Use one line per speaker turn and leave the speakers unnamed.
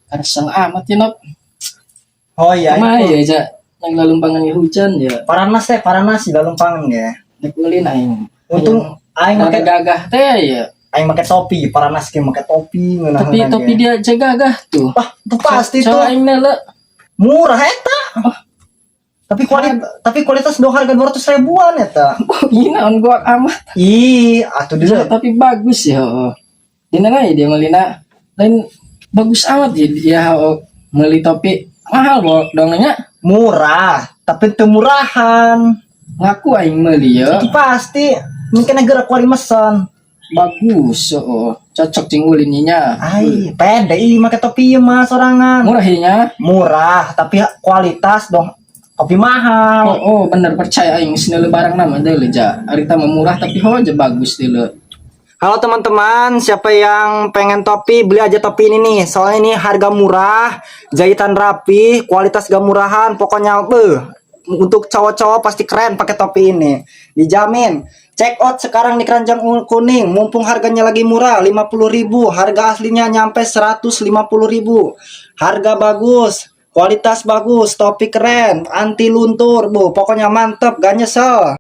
Kesel amat ya, Nop.
Oh iya,
Kumaha
itu.
Ya, Ja? Nang lalumpangan ya hujan ya.
Paranas teh, paranas di lalumpangan ya.
Dek ulin aing.
Untung aing
make
make
gagah teh ya.
Aing make topi, paranas ge make topi ngeunah.
Tapi topi dia aja gagah tuh.
Wah, itu pasti
So
tuh.
Aing nele.
Murah eta. Tapi kualitas dua harga 200 ribuan eta.
Oh, ini naon gua amat.
Ih, atuh dia.
Tapi bagus ya. Oh. Dina ya dia melina. Lain bagus amat ya dia, oh, beli topi mahal bo dong nanya.
Murah, tapi teu murahan.
Ngaku aing meuli ya.
Itu pasti mungkin negara kuari mesen.
Bagus, oh. Cocok cing ulin nya.
Ai, pede ih make topi ieu mah sorangan.
Murah nya.
Murah, tapi kualitas dong topi mahal.
Oh, bener percaya aing sinele barang nama deule ja. Ari tah mah murah tapi ho aja bagus deule.
Halo teman-teman, siapa yang pengen topi, beli aja topi ini nih. Soalnya ini harga murah, jahitan rapi, kualitas gak murahan, pokoknya beuh. Untuk cowok-cowok pasti keren pakai topi ini. Dijamin. Check out sekarang di keranjang kuning, mumpung harganya lagi murah, 50.000, harga aslinya nyampe 150.000. Harga bagus, kualitas bagus, topi keren, anti luntur, bu. Pokoknya mantep, gak nyesel.